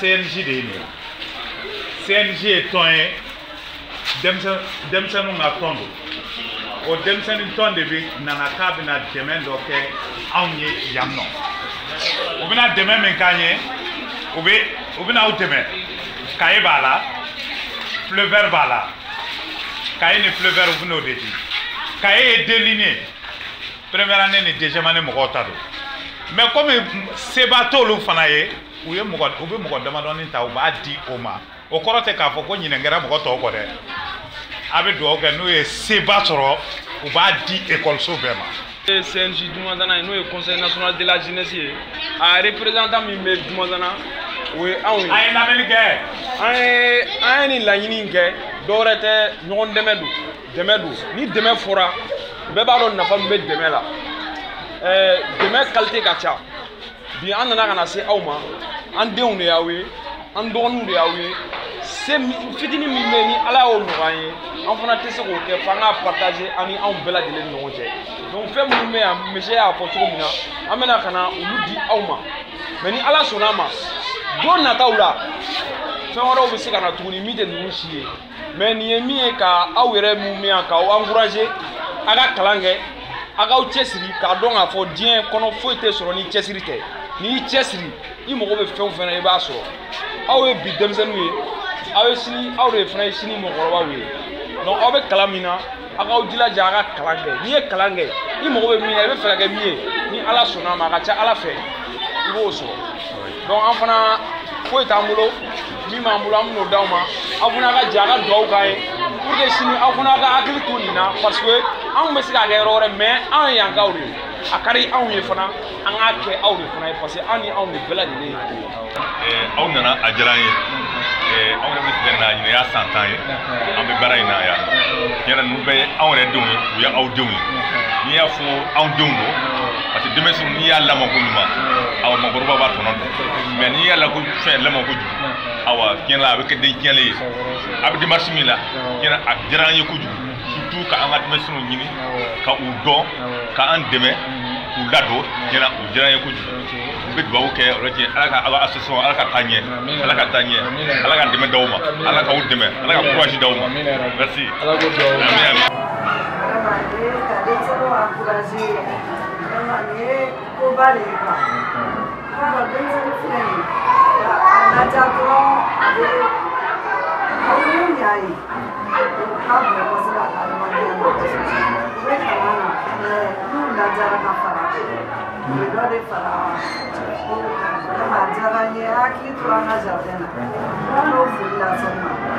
CNJ de ye nin ye. CNJ ye tɔn ye, denmisɛnninw ka tɔn don. O denmisɛnnin tɔn de bɛ nana k'a bɛna dɛmɛ dɔ kɛ anw ye yan nɔ. U bɛna dɛmɛ min k'an ye, u bɛna aw dɛmɛ. Kaye b'a la, feu vert b'a la. Kaye ni feu vert, u bɛn'o de di. Kaye ye deux lignes ye, première année ni deuxième année mɔgɔw ta don. Mais komi seba t'olu fana ye, u ye mɔgɔ, u bɛ mɔgɔ damadɔni ta, u b'a di o ma. O kɔrɔ tɛ k'a fɔ ko ɲinɛ kɛra mɔgɔ tɔw kɔ dɛ. A bɛ dugawu kɛ, n'u ye seba sɔrɔ, u b'a di ekɔliso bɛɛ ma. CNJ Dumanzana ye, n'o ye Conseil national de la jeunesse ye, a représentant min bɛ Dumanzana, o ye anw ye. A ye lamɛnni kɛ. An ye nin laɲini in kɛ, dɔwɛrɛ tɛ, ɲɔgɔn dɛmɛ don, dɛmɛ don. Ni dɛmɛ fɔra, bɛɛ b'a dɔn nafa min bɛ dɛmɛ la. Dɛmɛ qualité ka ca. Bi an nana ka na se aw ma, an denw de y'aw ye, an dɔgɔninw de y'aw ye. Se fitinin min bɛ yen, ni Ala y'o nɔgɔya an ye, an fana tɛ se k'o kɛ f'an k'a partager an ni anw bɛɛ lajɛlen ni ɲɔgɔn cɛ. Donc fɛn minnu bɛ yan, monsieur y'a fɔ cogo min na, an bɛna ka na olu di aw ma. Mais ni Ala sɔnna a ma, don nataw la, fɛn wɛrɛw bɛ se ka na tuguni min tɛ ninnu si ye. Mais nin ye min ye, ka aw yɛrɛ mun bɛ yan, k'aw encourager a ka kalan kɛ, a k'aw cɛsiri, k'a dɔn k'a fɔ diɲɛ kɔnɔ foyi tɛ sɔrɔ ni cɛsiri tɛ. N'i y'i cɛsiri, i mago bɛ fɛn o fɛn na, i b'a sɔrɔ. Aw ye bi denmisɛnninw ye, aw ye sini, aw de fana ye sini mɔgɔkɔrɔbaw ye. Donc aw bɛ kalan min na, aw k'aw jilaja a ka kalan kɛ. N'i ye kalan kɛ, i mago bɛ min na, i bɛ fɛ ka kɛ min ye, ni Ala sɔnna a ma, a ka ca Ala fɛ, i b'o sɔrɔ. Donc an fana, foyi t'an bolo, min b'an bolo, an bɛn'o d'aw ma. Aw fana ka jɛ a ka dugawu k'an ye pour que sini aw fana ka hakili to nin na, parce que anw bɛ se k'a kɛ yɔrɔ wɛrɛ, mais anw ye yankaw de ye. A ka di anw ye fana an k'a kɛ aw de fana ye, parce que an ni anw de bɛɛ lajɛlen ye kelen ye. Aw nana, a diyara an ye. Anw yɛrɛ bɛ tigɛ na, ɲinɛ y'a san 10 ye an bɛ baara in na yan. Tiɲɛ na, ninnu bɛɛ ye anw yɛrɛ denw ye, u ye aw denw ye. N'i y'a fɔ anw denw don, parce que denmisɛnninw, n'i y'a lamɔ ko ɲuman, awa, mɔgɔkɔrɔba b'a tɔnɔ dɔn. Mais n'i y'a la ko fɛn lamɔ kojugu, awa, tiɲɛ na, a bɛ kɛ den tiɲɛlen ye. A bɛ démarche min la, tiɲɛ na, a diyara an ye kojugu, surtout ka an ka denmisɛnninw ɲini ka u dɔn, ka an dɛmɛ k'u ladon. Tiɲɛ na, o diyara an ye kojugu. N bɛ dugawu kɛ o la, tiɲɛ, Ala ka aw ka association, Ala ka taa ɲɛ, Ala ka taa ɲɛ, Ala ka dɛmɛ d'aw ma, Ala k'aw dɛmɛ, Ala ka courage d'aw ma. Merci. Ala k'o dugawu. Amin, amin. Vraiment, nin ye ka denmisɛnninw encourager, vraiment nin ye koba de ye quoi. I b'a dɔn, denmisɛnnin filɛ nin ye, ka a laja dɔrɔn, a bɛ a bɛ mun ɲa ye, o ka bon kosɛbɛ a ka adamadenya na. U bɛ kalan na, mais n'u lajara ka fara, u bɛ dɔ de fara kow kan. Vraiment, a diyara n ye, hakili tora an ka jardin na. N b'o foli lase aw ma.